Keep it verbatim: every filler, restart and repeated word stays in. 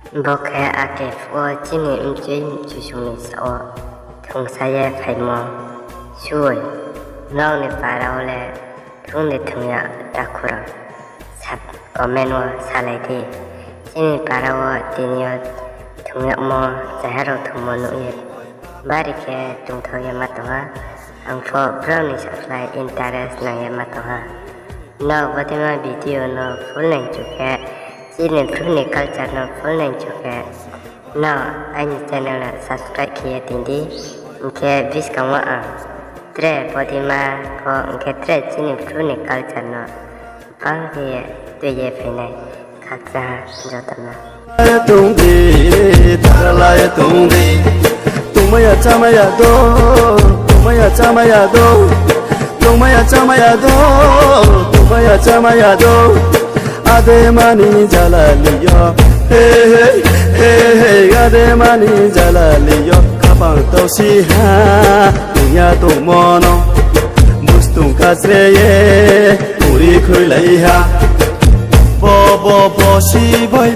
Bo khe ake phuh wo chini mchoi mchusung ni saoh wo thungsa ye phaimo. Sui, nrao ni para wo le thung de thung ya takhu rao, comment wo salai di. Chini para wo tini yo thung yagmo, chaiha rao thungmo nuh ye bari khe tongthao ye ma tong ha. Ang pho brao ni saslái interest nang ye ma tong ha. Nrao bodeima video no full nai chu khe, chini Bru ni culture no full nai chu khe, nrao aini channel no subscribe khe ye tong di. Hing khe buskang wo ang tre bodeima pho, hing khe tre chini Bru ni culture no bang khe ye tui ye phai nai. Khakchang ha joto no. Tong di, tala ye tong di. Tongmai ya chámai ya do, tongmai ya chámai ya do, tongmai ya chámai ya do, tongmai ya chámai ya do. Adema ni jalali yo, he he, he he, adema ni jalali yo. Khapang tausi ha, tong ya tongmo no, bustung kachre ye, uri khuilai ha. Bo bo bo si bai